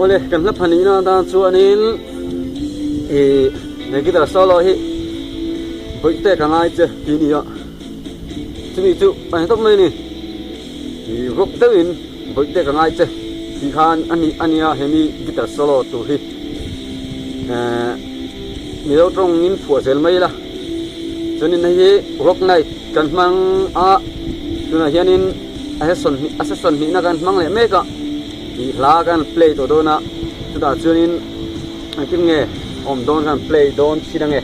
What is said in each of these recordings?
Awle kan hla phanihna atan chuanin ih he guitar solo hi bawihte ka ngai che tih a ni a, chumi chu a ni tawp mai a ni. Ih rawk deuhin bawihte ka ngai che tih khan a ni a nia hemi guitar solo tur hi eh Mizo tawngin phuah zel mai ila chuanin hei hi rock night kan hmang a tunah hianin a session hnih a session hnihna kan hmang leh mek a tih hla kan play tawh dawn a chutah chuanin engtin nge awm dawn khan play dawn chin ange.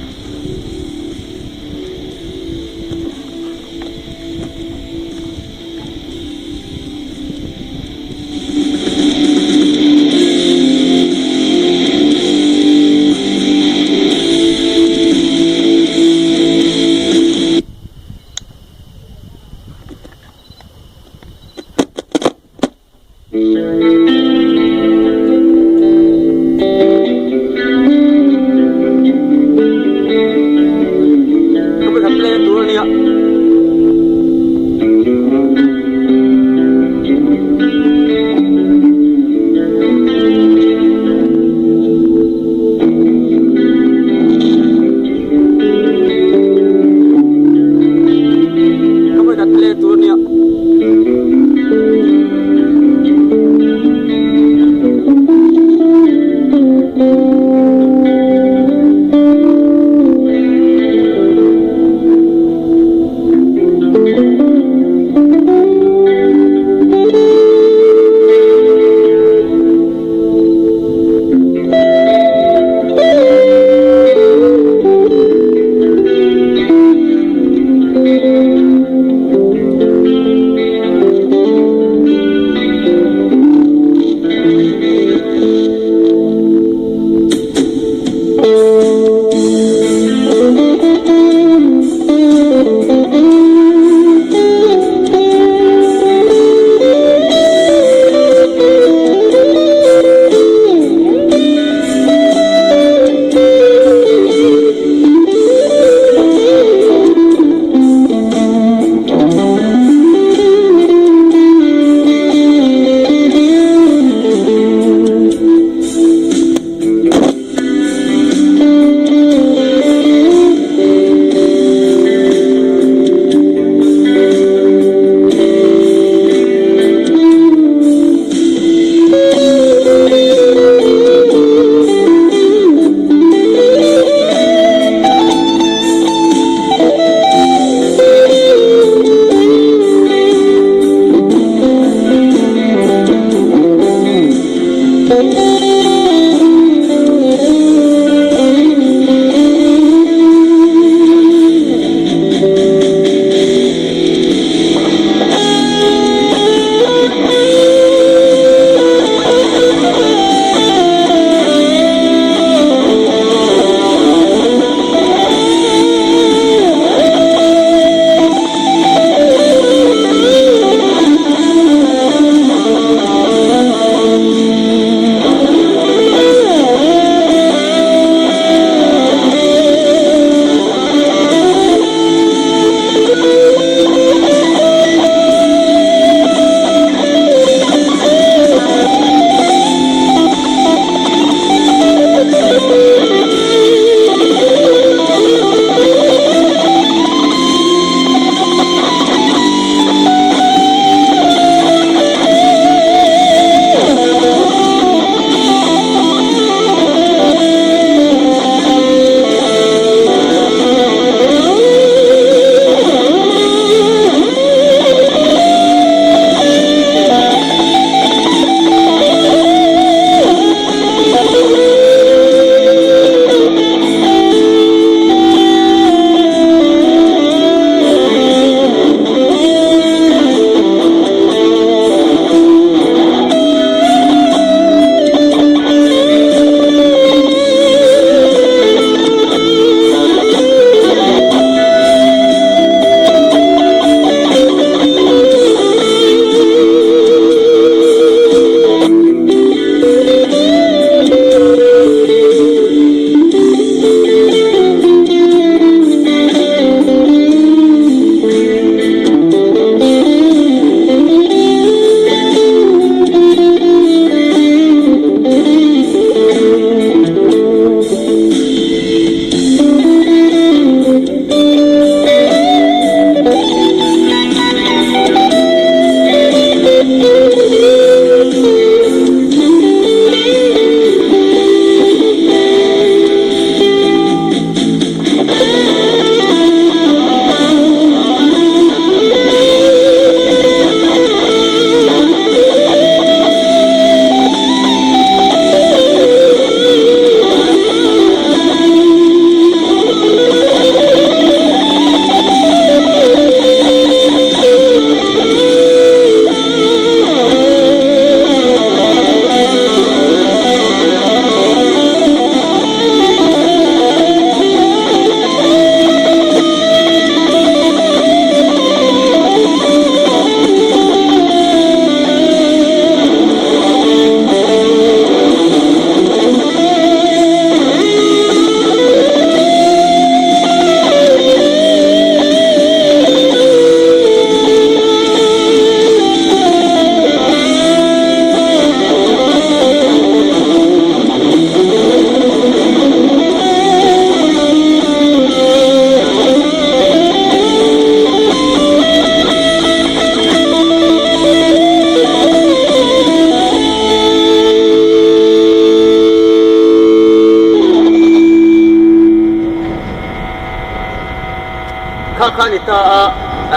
ta a,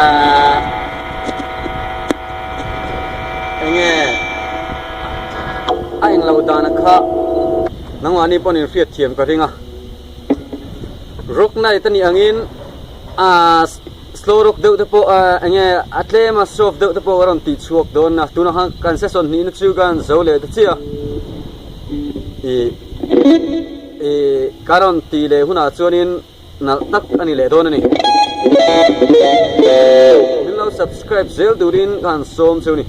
ahh enge a englo dana kha nangmahni pawhin inhriat thiam ka ring a, rock night a nih angin ahh slow rock deuh te pawh ahh enge a tlem a soft deuh te pawh a rawn tih chhuak dawn a, tunah khan kan session hnihna chu kan zo leh ta chiah a, ih ih ka rawn tih leh hunah chuanin. Nalh tak a ni leh dawn a ni. Min lo subscribe zel turin ka han sawm cheu ni.